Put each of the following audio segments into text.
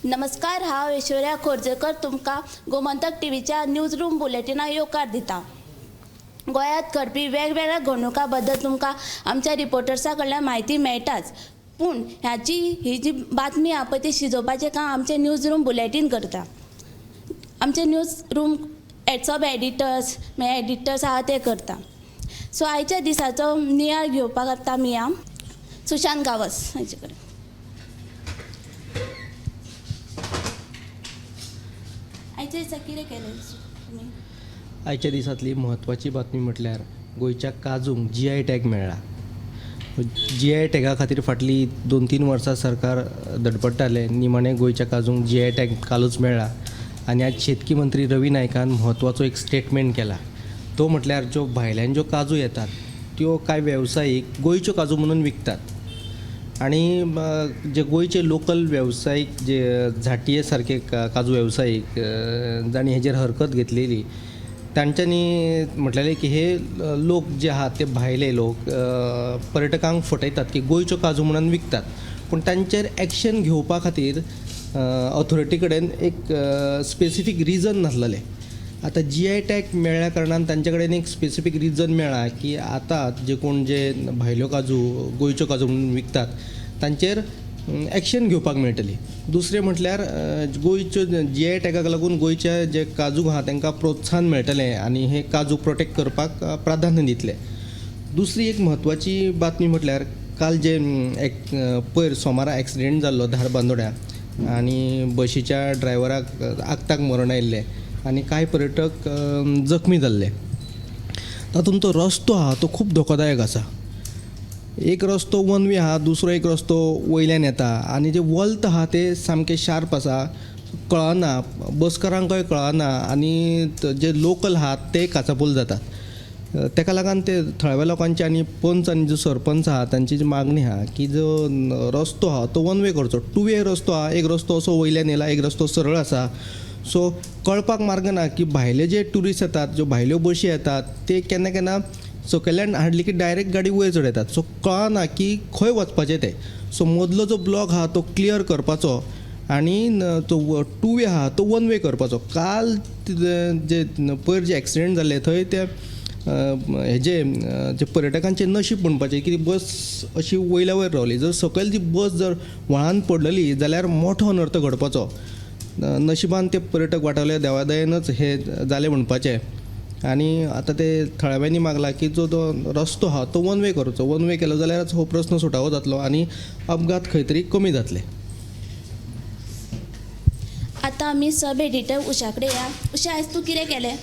नमस्कार, हांव ऐश्वर्या खोर्जेकर तुमकां गोमंतक टीव्हीच्या न्यूज रूम बुलेटिनाक येवकार दिता. गोंयांत घडपी वेगवेगळ्या घडणुकां बद्दल तुमकां आमच्या रिपोर्टर्सां कडल्यान म्हायती मेळटाच, पूण ह्याची ही जी बातमी आहा पळय ती शिजोवपाचें काम आमचें न्यूज रूम बुलेटीन करता. आमचे न्यूज रूम सब एडिटर्स मागीर एडिटर्स आहा ते करता. सो आयच्या दिसाचो नियाळ घेवपाक आतां आमी या सुशांत गांवस हांचे कडेन. आयच्या दिसा कितें केलें तुमी? आयच्या दिसांतली म्हत्वाची बातमी म्हटल्यार गोंयच्या काजूंक जी I tag मेळ्ळा. जी I टॅगा खातीर फाटलीं 2-3 वर्सां सरकार धडपडटालें. निमाणें गोंयच्या काजूंक जी I tag कालूच मेळ्ळा आनी आज शेतकी मंत्री रवी नायकान म्हत्वाचो एक स्टेटमेंट केला. तो म्हटल्यार ज्यो भायल्यान ज्यो काजू येतात त्यो कांय वेवसायीक गोंयच्यो काजू म्हणून विकतात आनी जे गोंयचे लोकल वेवसायीक जे झांटये सारके काजू वेवसायीक जांणी हेजेर हरकत घेतलेली तांच्यांनी म्हटलेलें की हे लोक जे आहात ते भायले लोक पर्यटकांक फटयतात की गोंयच्यो काजू म्हणून विकतात, पूण तांचेर एक्शन घेवपा खातीर ऑथॉरिटी कडेन एक स्पेसिफीक रिजन नासलेलें. आतां जी I tag मेळ्ळ्या कारणान तांचे कडेन एक स्पेसिफीक रिजन मेळ्ळा की आतां जे कोण जे भायल्यो काजू गोंयच्यो काजू म्हणून विकतात तांचेर एक्शन घेवपाक मेळटली. दुसरें म्हटल्यार गोंयच्यो जी I टॅगाक लागून गोंयच्या जे काजू आहा तांकां प्रोत्साहन मेळटलें आनी हे काजू प्रोटेक्ट करपाक प्राधान्य दितले. दुसरी एक म्हत्वाची बातमी म्हटल्यार काल जे एक पयर सोमारा एक्सिडेंट जाल्लो धारबांदोड्या आनी बशीच्या ड्रायव्हराक आक्ताक मरण आयिल्लें आनी कांय पर्यटक जखमी जाल्ले. तातूंत तो रस्तो आहा तो खूब धोकोदायक आसा. एक रस्तो वन वे आहा, दुसरो एक रस्तो वयल्यान येता आनी जे वल्त आहा ते सामके शार्प आसा, कळना बसकारांकय कळना आनी जे लोकल आहात ते काचाबूल जातात. तेका लागून ते थळाव्या लोकांची आनी पंच आनी जो सरपंच आहा तांची जी मागणी आहा की जो रस्तो आहा तो वन वे करचो. टू वे रस्तो आहा, एक रस्तो असो वयल्यान येयला, एक रस्तो सरळ आसा. सो कळपाक मार्ग ना की भायले जे ट्युरिस्ट येतात, ज्यो भायल्यो बशी येतात ते केन्ना केन्ना सकयल्यान हाडली की डायरेक्ट गाडी वयर चडयतात. सो कळना की खंय वचपाचें तें. सो मदलो जो ब्लॉक आहा तो क्लियर करपाचो आनी तो टू वे आहा तो वन वे करपाचो. काल जे पयर जे एक्सिडेंट जाल्ले थंय ते हेजे जे पर्यटकांचे नशीब म्हणपाचें की बस अशी वयल्या वयर रावली. जर सकयल ती बस जर व्हाळान पडलेली जाल्यार मोठो अनर्थ घडपाचो. नशिबान ते पर्यटक वाटावले, देवादयेनच हे जालें म्हणपाचें. आनी आतां ते थळाव्यांनी मागला की जो तो रस्तो आहा तो वन वे करचो. वन वे केलो जाल्यारच हो प्रस्न सुटावो जातलो आनी अपघात खंय तरी कमी जातले. आतां आमी सब एडिटर उषा कडेन या. उषा, आयज तूं कितें केलें?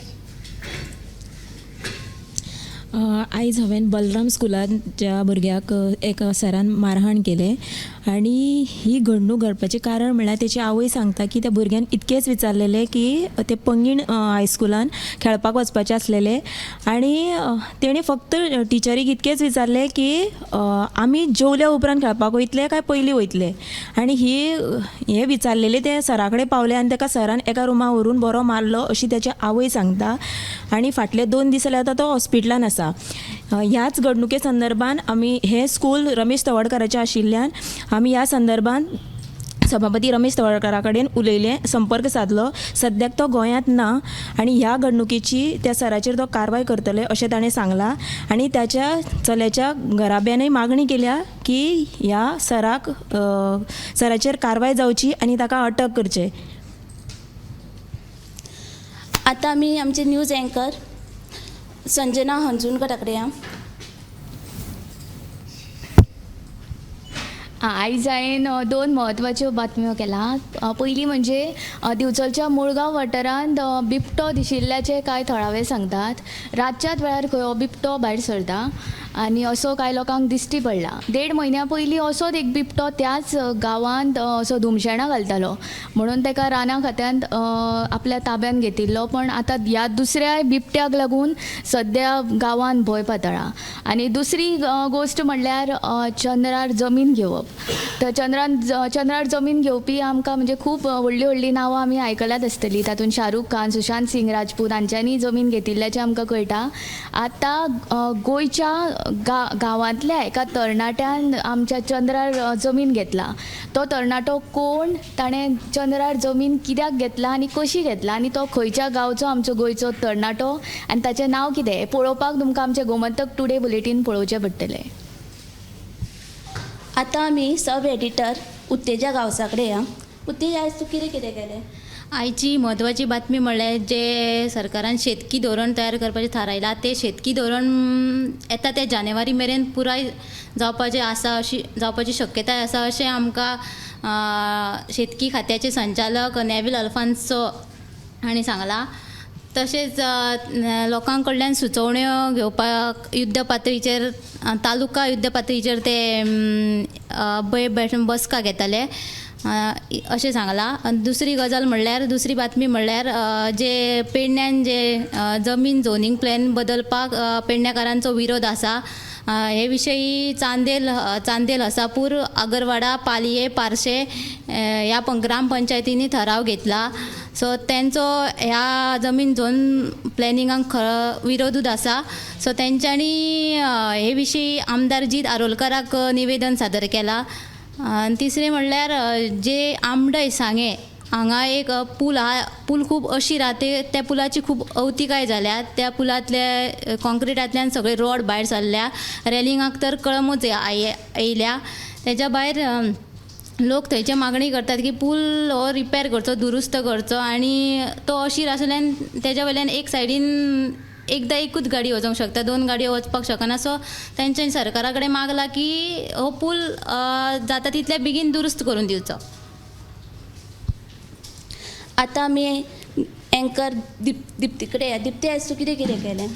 आयज हांवें बलराम स्कुलांत ज्या भुरग्याक एका सरान मारहाण केलें आनी ही घडणूक घडपाचें कारण म्हणल्यार तेची आवय सांगता की त्या भुरग्यान इतकेंच विचारलेलें की ते पंगीण हायस्कुलान खेळपाक वचपाचें आसलेलें आनी तेणें फक्त टिचरीक इतकेंच विचारलें की आमी जेवल्या उपरांत खेळपाक वयतले काय पयलीं वयतले, आनी ही हें विचारलेलें तें सरा कडेन पावलें आनी ताका सरान एका रुमा व्हरून बरो मारलो अशी तेची आवय सांगता. आनी फाटले 2 दीस जाल्यार आतां तो हॉस्पिटलान आसा. ह्याच घडणुके संदर्भान आमी हें स्कूल रमेश तवडकाराचें आशिल्ल्यान आमी ह्या संदर्भान सभापती रमेश तवडकारा कडेन उलयलें, संपर्क सादलो. सद्याक तो गोंयांत ना आनी ह्या घडणुकेची त्या सराचेर तो कारवाय करतले अशें ताणें सांगलां आनी ताच्या चल्याच्या घराब्यानय मागणी केल्या की ह्या सराक सराचेर कारवाय जावची आनी ताका अटक करचें. आतां आमी आमचे न्यूज एंकर संजना हंजुणकर कडेन या. आयज हांवें 2 म्हत्वाच्यो बातम्यो केला. पयली म्हणजे दिवचलच्या मुळगांव वाठारांत बिबटो दिशिल्ल्याचे कांय थळावे सांगतात. रातच्याच वेळार खंय हो बिबटो भायर सरता आनी असो कांय लोकांक दिश्टी पडला. 1.5 म्हयन्या पयलीं असोच एक बिबटो त्याच गांवांत असो धुमशेणां घालतालो म्हणून ताका रानां खात्यांत आपल्या ताब्यांत घेतिल्लो, पण आतां ह्या दुसऱ्या बिबट्याक लागून सद्या गांवांत भंय पातळ्ळा. आनी दुसरी गोश्ट म्हणल्यार चंद्रार जमीन घेवप. तर चंद्रार जमीन घेवपी आमकां म्हणजे खूब व्हडलीं व्हडलीं नांवां आमी आयकल्यात आसतलीं. तातूंत शाहरुख खान, सुशांत सिंग राजपूत हांच्यांनी जमीन घेतिल्ल्याचें आमकां कळटा. आतां गोंयच्या गांवांतल्या एका तरणाट्यान आमच्या चंद्रार जमीन घेतला. तो तरणाटो कोण, ताणें चंद्रार जमीन कित्याक घेतला आनी कशी घेतला आनी तो खंयच्या गांवचो आमचो गोंयचो तरणाटो आनी ताचें नांव कितें हें पळोवपाक तुमकां आमचें गोमंतक टुडे बुलेटीन पळोवचें पडटलें. आतां आमी सब एडिटर उत्तेजा गांवसा कडेन या. उत्तेजा, आयज तूं कितें कितें केलें? आयची म्हत्वाची बातमी म्हणल्यार जे सरकारान शेतकी धोरण तयार करपाचें थारायलां तें शेतकी धोरण येता ते जानेवारी मेरेन पुराय जावपाचें आसा, अशी जावपाची शक्यताय आसा अशें आमकां शेतकी खात्याचे संचालक नेवील अल्फान्सो हांणी सांगलां. तशेंच लोकां कडल्यान सुचोवण्यो घेवपाक युद्ध पातळीचेर, तालुका युद्ध पातळीचेर ते बसका घेतले अशें सांगलां. आनी दुसरी गजाल म्हणल्यार, दुसरी बातमी म्हणल्यार जे पेडण्यान जे जमीन झोनींग प्लॅन बदलपाक पेडण्याकारांचो विरोध आसा. हे विशयी चांदेल, हसापूर, आगरवाडा, पालये, पार्शे ह्या ग्रामपंचायतींनी ठराव घेतला. सो तेंचो ह्या जमीन झोन प्लॅनिंगाक खरो विरोधूच आसा. सो तेंच्यांनी हे विशीं आमदार जीत आरोलकाराक निवेदन सादर केलां. आनी तिसरें म्हणल्यार जे आमडय सांगें हांगा एक पूल आहा, पूल खूब अशीर आहा, त्या पुलाची खूब अवतिकाय जाल्या. त्या पुलांतले कॉन्क्रिटांतल्यान सगळे रोड भायर सरल्या, रेलिंगाक तर कळमूच येयल्या. तेज्या भायर लोक थंयचे मागणी करतात की पूल हो रिपेर करचो, दुरुस्त करचो आनी तो अशीर आसल्यान तेज्या वयल्यान एक सायडीन एकदां एकूच गाडी वचोंक शकता, दोन गाडयो वचपाक शकना. सो तेंच्यांनी सरकारा कडेन मागलां की हो पूल जाता तितल्या बेगीन दुरुस्त करून दिवचो. आतां आमी एंकर दिप्ती कडेन. दिप्ती, आयज तूं कितें कितें केलें?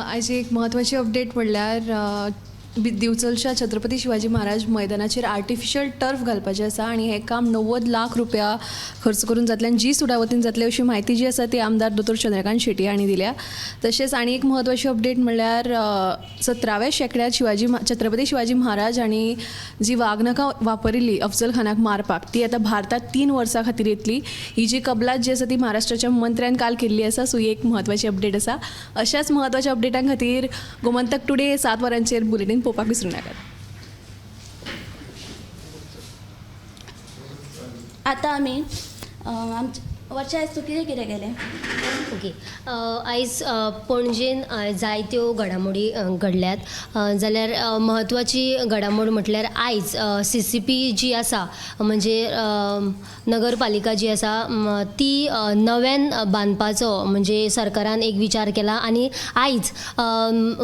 आयज एक म्हत्वाची अपडेट म्हणल्यार दिवचलच्या छत्रपती शिवाजी महाराज मैदानाचेर आर्टिफिशियल टर्फ घालपाचें आसा आनी हें काम 90 लाख रुपया खर्च करून जातलें आनी जी सुडा वतीन जातलें अशी म्हायती जी आसा ती आमदार दोतोर चंद्रकांत शेट्ये हांणी दिल्या. तशेंच आनी एक म्हत्वाची अपडेट म्हणल्यार 17व्या शेंकड्यांत छत्रपती शिवाजी महाराज हांणी जी वाघनखां वापरिल्ली अफजल खानाक मारपाक ती आतां भारतांत 3 वर्सां खातीर येतली. ही जी कबलात जी आसा ती महाराष्ट्राच्या मंत्र्यान काल केल्ली आसा. सो ही एक म्हत्वाची अपडेट आसा. अशाच म्हत्वाच्या अपडेटां खातीर गोमंतक टुडे 7 वरांचेर बुलेटीन पळोवपाक विसरूं नाकात. आतां आमी आमच्या वर्षा, आयज तूं कितें कितें केलें? ओके, आयज पणजेन जायत्यो घडामोडी घडल्यात. जाल्यार म्हत्वाची घडामोड म्हटल्यार आयज CCP जी आसा म्हणजे नगरपालिका जी आसा ती नव्यान बांदपाचो म्हणजे सरकारान एक विचार केला आनी आयज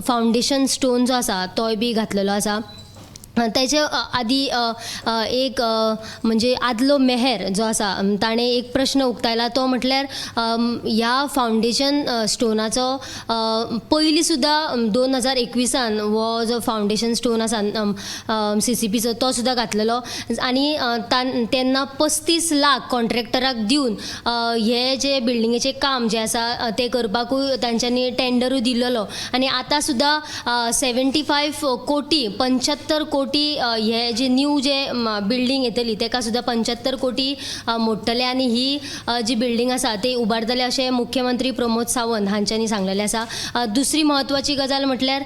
फावंडेशन स्टोन जो आसा तोय बी घातलेलो आसा. तेजे आदी एक म्हणजे आदलो मेहर जो आसा ताणें एक प्रश्न उक्तायला तो म्हटल्यार ह्या फावंडेशन स्टोनाचो पयलीं सुद्दां 2021 हो जो फावंडेशन स्टोन आसा CCPचो तो सुद्दां घातलेलो आनी तेन्ना 35 लाख कॉन्ट्रॅक्टराक दिवन हे जे बिल्डिंगेचें काम जें आसा तें करपाकूय तांच्यांनी टेंडरूय दिल्लो आनी आतां सुद्दां 75 कोटी 75 कोटी हे जे न्यू जे बिल्डींग येतली तेका सुद्दां 75 कोटी मोडटले आनी ही जी बिल्डींग आसा ती उबारतले अशें मुख्यमंत्री प्रमोद सावंत हांच्यांनी सांगलेलें आसा. दुसरी म्हत्वाची गजाल म्हटल्यार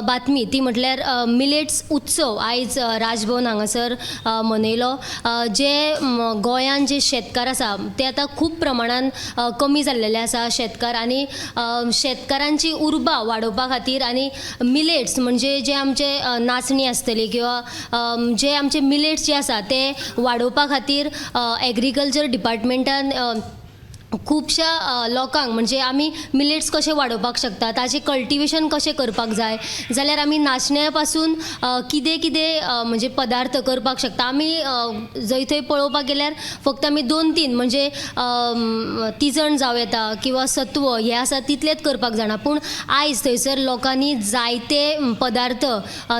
बातमी ती म्हटल्यार मिलेट्स उत्सव आयज राजभवन हांगासर मनयलो. जे गोंयान जे शेतकार आसा ते आतां खूब प्रमाणान कमी जाल्लेले आसा शेतकार आनी शेतकारांची उर्बा वाडोवपा खातीर आनी मिलेट्स म्हणजे जे आमचे नाचणी आसतली किंवा जे आमचे मिलेट्स जे आसा ते वाडोवपा खातीर एग्रीकल्चर डिपार्टमेंटान खुबश्या लोकांक म्हणजे आमी मिलेट्स कशे वाडोवपाक शकता, ताचें कल्टिवेशन कशें करपाक जाय, जाल्यार आमी नाचण्या पासून कितें कितें म्हणजे पदार्थ करपाक शकता. आमी जंय थंय पळोवपाक गेल्यार फक्त आमी 2-3 म्हणजे तिजण जावं येता किंवा सत्व हें आसा तितलेंच करपाक जाणा, पूण आयज थंयसर लोकांनी जायते पदार्थ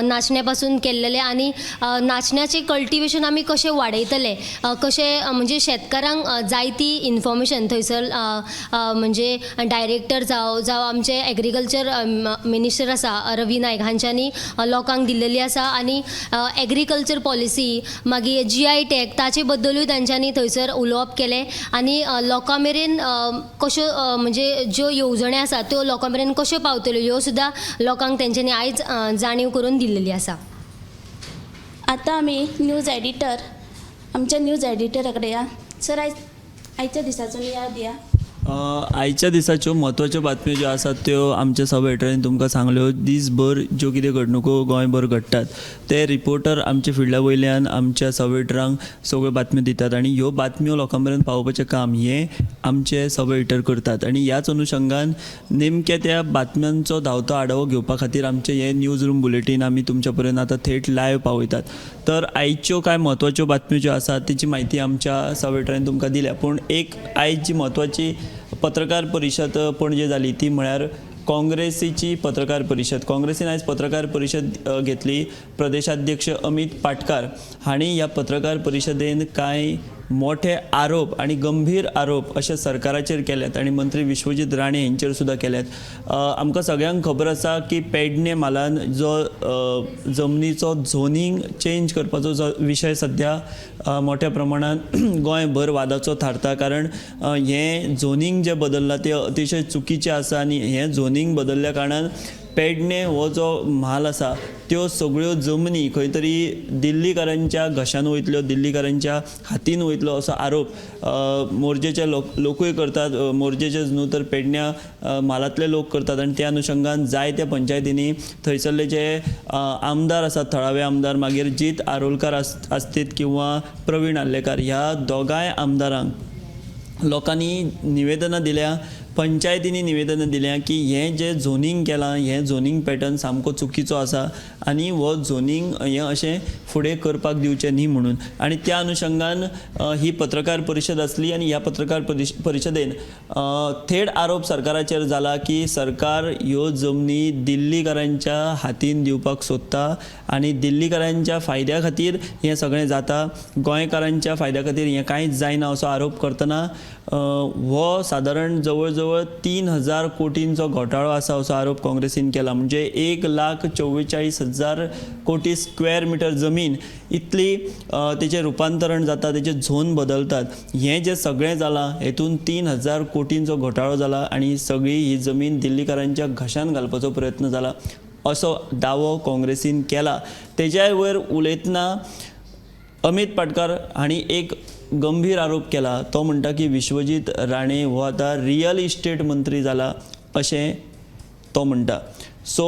नाचण्या पासून केल्लेले आनी नाचण्याचें कल्टिवेशन आमी कशें वाडयतले, कशें म्हणजे शेतकारांक जायती इन्फॉर्मेशन थंयसर थंयसर म्हणजे डायरेक्टर जावं जावं आमचे एग्रीकल्चर मिनिस्टर आसा रवी नायक हांच्यांनी लोकांक दिल्लेली आसा. आनी एग्रीकल्चर पॉलिसी, मागीर जीआय टॅग, ताचे बद्दलूय तांच्यांनी थंयसर उलोवप केलें आनी लोकां मेरेन कश्यो म्हणजे ज्यो येवजण्यो आसा त्यो लोकां मेरेन कश्यो पावतल्यो ह्यो सुद्दां लोकांक तेंच्यांनी आयज जाणीव करून दिल्लेली आसा. आतां आमी न्यूज एडिटर, आमच्या न्यूज एडिटरा कडेन या. सर, आयच्या दिसाचो नियाळ दिया. आयच्या दिसाच्यो म्हत्वाच्यो बातम्यो ज्यो आसात त्यो आमच्या सब एडिटरान तुमकां सांगल्यो. दीसभर ज्यो कितें घडणुको गोंयभर घडटात ते रिपोर्टर आमच्या फिल्डा वयल्यान आमच्या सब एडिटरांक सगळ्यो बातम्यो दितात आनी ह्यो बातम्यो लोकां मेरेन पावोवपाचें काम हें आमचे सब एडिटर करतात. आनी ह्याच अनुशंगान नेमक्या त्या बातम्यांचो धांवतो आढावो घेवपा खातीर आमचें हें न्यूज रूम बुलेटीन आमी तुमच्या पर्यंत आतां थेट लायव्ह पावयतात. तर आयच्यो कांय म्हत्वाच्यो बातम्यो ज्यो आसात तेची म्हायती आमच्या सब एडिटरान तुमकां दिल्या. पूण एक आयज जी म्हत्वाची पत्रकार परिशद पणजे जाली ती म्हळ्यार काँग्रेसीची पत्रकार परिशद. काँग्रेसीन आयज पत्रकार परिशद घेतली. प्रदेशाध्यक्ष अमित पाटकार हांणी ह्या पत्रकार परिशदेन कांय मोठे आरोप आनी गंभीर आरोप अशे सरकाराचेर केल्यात आनी मंत्री विश्वजीत राणे हेंचेर सुद्दां केल्यात. आमकां सगळ्यांक खबर आसा की पेडणे म्हालान जो जमनीचो झोनींग चेंज करपाचो जो विशय सद्या मोठ्या प्रमाणान गोंयभर वादाचो थारता, कारण हें झोनींग जें बदल्लां तें अतिशय चुकीचें आसा आनी हें झोनींग बदल्ल्या कारणान पेडणे हो जो म्हाल आसा त्यो सगळ्यो जमनी खंय तरी दिल्लीकारांच्या घशान वयतल्यो, दिल्लीकारांच्या हातीन वयतलो असो आरोप मोरजेचे लोकूय करतात. मोरजेचेच न्हू तर पेडण्या म्हालांतले लोक करतात आनी त्या अनुशंगान जायत्या पंचायतींनी थंयसरले जे आमदार आसात, थळावे आमदार, मागीर जीत आरोलकार आसतीत किंवा प्रवीण आर्लेकार, ह्या दोगांय आमदारांक लोकांनी निवेदनां दिल्या, पंचायतींनी निवेदनां दिल्या की हें जें झोनींग केलां हें झोनींग पॅटर्न सामको चुकीचो आसा आनी हो झोनींग हें अशें फुडें करपाक दिवचें न्ही म्हणून. आनी त्या अनुशंगान ही पत्रकार परिशद आसली आनी ह्या पत्रकार परिशदेन थेट आरोप सरकाराचेर जाला की सरकार ह्यो जमनी दिल्लीकारांच्या हातीन दिवपाक सोदता आनी दिल्लीकारांच्या फायद्या खातीर हें सगळें जाता, गोंयकारांच्या फायद्या खातीर हें कांयच जायना असो आरोप करतना हो सादारण जवळ जवळ 3,000 कोटींचो घोटाळो आसा असो आरोप काँग्रेसीन केला. म्हणजे 1,44,000 कोटी स्क्वेअर मिटर जमीन इतली तेचें रुपांतरण जाता, तेचे झोन बदलतात. हें जें सगळें जालां हेतून 3,000 कोटींचो घोटाळो जाला आनी सगळी ही जमीन दिल्लीकारांच्या घशान घालपाचो प्रयत्न जाला असो दावो काँग्रेसीन केला. तेज्याय वयर उलयतना अमित पाटकार हांणी एक गंभीर आरोप केला. तो म्हणटा की विश्वजीत राणे हो आतां रियल इस्टेट मंत्री जाला अशें तो म्हणटा. सो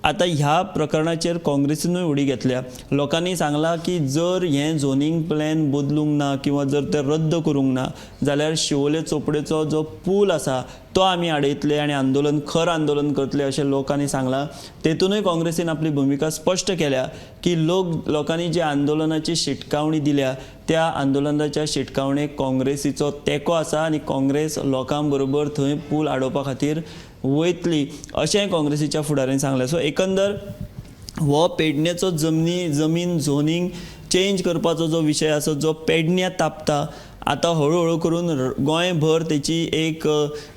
आतां ह्या प्रकरणाचेर काँग्रेसीनूय उडी घेतल्या. लोकांनी सांगलां की जर हें झोनींग प्लॅन बदलूंक ना किंवा जर तें रद्द करूंक ना जाल्यार शिवोले चोपडेचो जो पूल आसा तो आमी आडयतले आनी आंदोलन, खर आंदोलन करतले अशें लोकांनी सांगलां. तेतूनय काँग्रेसीन आपली भुमिका स्पश्ट केल्या की लोकांनी जे आंदोलनाची शिटकावणी दिल्या त्या आंदोलनाच्या शिटकावणेक काँग्रेसीचो तेंको आसा आनी काँग्रेस लोकां बरोबर थंय पूल आडोवपा खातीर वयतली अशें काँग्रेसीच्या फुडाऱ्यांनी सांगलें. सो एकंदर हो पेडणेचो जमीन झोनींग चेंज करपाचो जो विशय आसा जो पेडण्या तापता, आतां हळुहळू करून गोंयभर तेची एक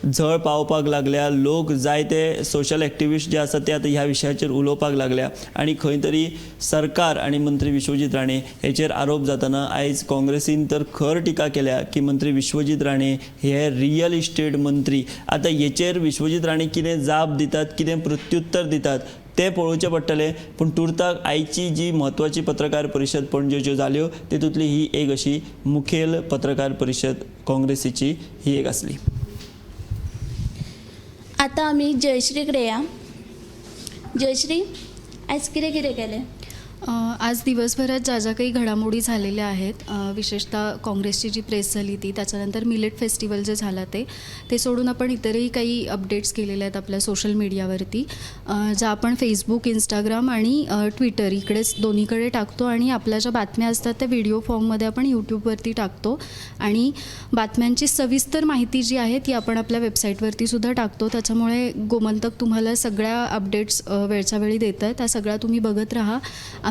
झळ पावपाक लागल्या. लोक जायते सोशल एक्टिविस्ट जे आसा ते आतां ह्या विशयाचेर उलोवपाक लागल्या आनी खंय तरी सरकार आनी मंत्री विश्वजीत राणे हेचेर आरोप जातना आयज काँग्रेसीन तर खर टिका केल्या की मंत्री विश्वजीत राणे हे रियल इस्टेट मंत्री. आतां हेचेर विश्वजीत राणे कितें जाप दितात, कितें प्रत्युत्तर दितात तें पळोवचें पडटलें. पूण तुर्ताक आयची जी म्हत्वाची पत्रकार परिशद पणजेच्यो जाल्यो तेतूंतली ही एक अशी मुखेल पत्रकार परिशद काँग्रेसीची ही एक आसली. आतां आमी जयश्री कडेन या. जयश्री, आयज कितें कितें केलें? आज दिवसभरात ज्या ज्या काही घडामोडी झालेल्या आहेत, विशेषतः काँग्रेसची जी प्रेस झाली ती, त्याच्यानंतर मिलेट फेस्टिवल जे झालं ते सोडून आपण इतरही काही अपडेट्स केलेले आहेत आपल्या सोशल मीडियावरती, ज्या आपण फेसबुक, इंस्टाग्राम आणि ट्विटर इकडेच दोन्हीकडे टाकतो आणि आपल्या ज्या बातम्या असतात त्या व्हिडिओ फॉर्ममध्ये आपण यूट्यूबवरती टाकतो आणि बातम्यांची सविस्तर माहिती जी आहे ती आपण आपल्या वेबसाईटवरती सुद्धा टाकतो. त्याच्यामुळे गोमंतक तुम्हाला सगळ्या अपडेट्स वेळच्या वेळी देतं आहे, त्या सगळ्या तुम्ही बघत राहा.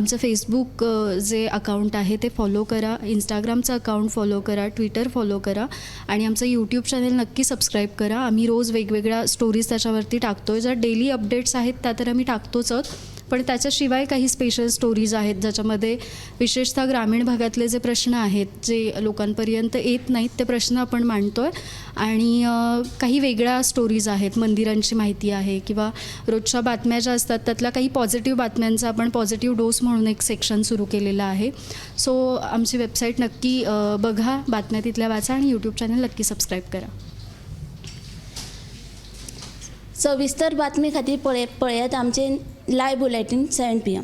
आमचं फेसबुक जे अकाउंट आहे ते फॉलो करा, इंस्टाग्रामचं अकाउंट फॉलो करा, ट्विटर फॉलो करा आणि आमचं यूट्यूब चॅनल नक्की सबस्क्राईब करा. आम्ही रोज वेगवेगळ्या स्टोरीज त्याच्यावरती टाकतो आहे. ज्या डेली अपडेट्स आहेत त्या तर आम्ही टाकतोच आहोत, पण त्याच्याशिवाय काही स्पेशल स्टोरीज आहेत ज्याच्यामध्ये विशेषतः ग्रामीण भागातले जे प्रश्न आहेत, जे लोकांपर्यंत येत नाहीत, ते प्रश्न आपण मांडतो आहे. आणि काही वेगळ्या स्टोरीज आहेत, मंदिरांची माहिती आहे किंवा रोजच्या बातम्या ज्या असतात त्यातल्या काही पॉझिटिव्ह बातम्यांचा आपण पॉझिटिव्ह डोस म्हणून एक सेक्शन सुरू केलेलं आहे. सो आमची वेबसाईट नक्की बघा, बातम्या तिथल्या वाचा आणि यूट्यूब चॅनल नक्की सबस्क्राईब करा. सविस्तर बातमी खातीर पळयात आमचें लायव्ह बुलेटीन 7 PM.